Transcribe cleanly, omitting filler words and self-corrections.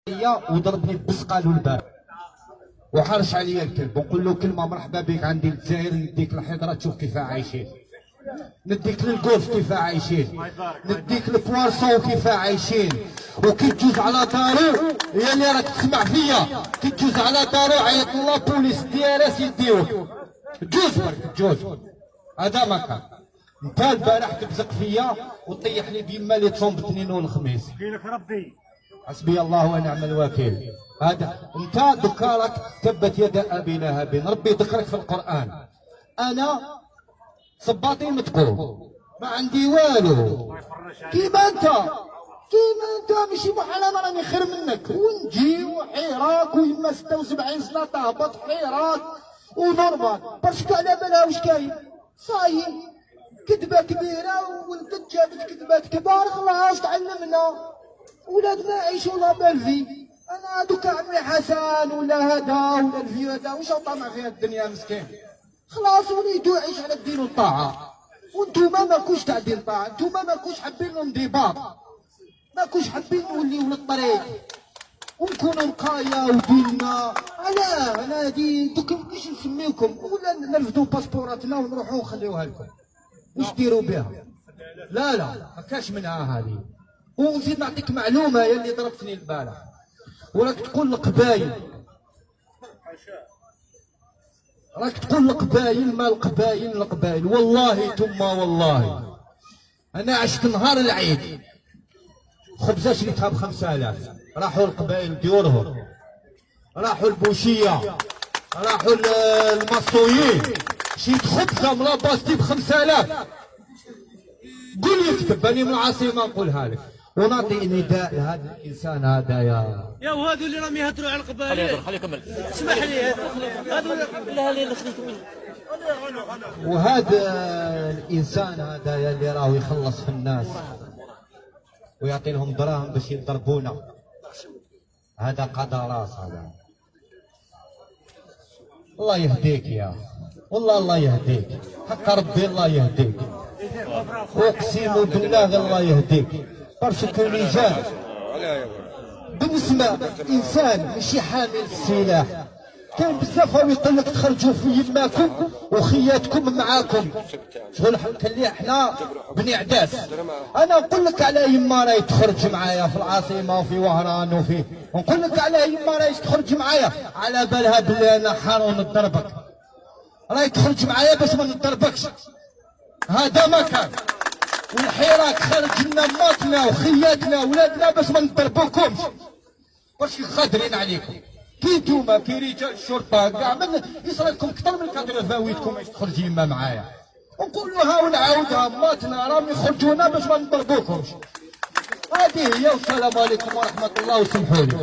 وضربني بسقالو الباب وحرش عليا الكلب. ونقول له كلمة: مرحبا بك عندي الجزائر، نديك الحضرة تشوف كيف عايشين، نديك للجولف كيف عايشين، نديك ال poisson كيف عايشين. وكي تجوز على دارو يا اللي راك تسمع فيا، كي تجوز على دارو عيط la police DRS يديوك، جوز برك جوز. هذا ما كان. انت البارح تبزق فيا وطيح لي بيما اللي تصوم بالاثنين والخميس. كيلك ربي. حسبي الله ونعم الوكيل. هذا انت دوكا راك تبت يد ابي لهب، ربي ذكرك في القران. انا صباطي متقوب ما عندي والو، كيما انت كيما انت ماشي بحال انا، راني خير منك. ونجي وحراك ويما 76 سنة تهبط حراك و normal parce que على بالها واش كاين. ça y est كذبه كبيرة ولدت جابت كذبات كبار، خلاص تعلمنا ولادنا يعيشوا la belle vie. انا دوكا عمي حسن ولا هذا ولا ال vieux هذا واش طامع فيها الدنيا مسكين؟ خلاص وليدو يعيش على الدين والطاعة، وانتوما ماكوش تاع دين طاعة، انتوما ماكوش حابين الانضباط، ماكوش حابين نوليو للطريق ونكونوا نقايا وديننا. علاه انا هادي دوك كيفاش نسميوكم؟ ولا نرفدوا باسبوراتنا ونروحوا نخليوها لكم، واش ديروا بها؟ لا لا ما كاش منها هذه. ونزيد نعطيك معلومة يا اللي ضربتني البارح، وراك تقول القبايل، راك تقول القبايل، ما القبايل القبايل، والله ثم والله انا عشت نهار العيد خبزه شريتها ب5000، راحوا القبايل ديورهم، راحوا البوشيه، راحوا المصويين، شريت خبزه من la Bastille ب5000. قول يكتب اني من العاصمة نقولها لك. ونعطي نداء لهذا الانسان هذا يا وهذو اللي راهم يهدروا على خليه يهضر القبائل، خليه يكمل. اسمح لي هذو لا لا خليه يكمل. وهذا الانسان هذا يا اللي راهو يخلص في الناس ويعطي لهم دراهم باش يضربونا، هذا قضى راس هذا. الله يهديك يا والله، الله يهديك حق ربي، الله يهديك، اقسم بالله الله يهديك. parce que الرجال بالنسبة انسان ماشي حامل السلاح، كاين بزاف راهم يقول لك تخرجوا في يماكم وخياتكم معاكم، شغل كلي احنا بني عداس. انا نقول لك على يما راهي تخرج معايا في العاصمة وفي وهران وفي، نقول لك على يما راهي تخرج معايا على بالها بلي انا حار ونضربك، راهي تخرج معايا باش ما نضربكش. هذا ما كان. والحراك خرج لنا ماتنا وخياتنا ولادنا باش ما نضربوكمش، باش خادرين عليكم. كي نتوما كي رجال الشرطة كاع من يصرى لكم اكثر من كادر باش تخرج يما معايا، نقولوها ونعاودها، ماتنا راهم يخرجونا باش ما نضربوكمش. هذه هي، والسلام عليكم ورحمة الله وسمحوا لي.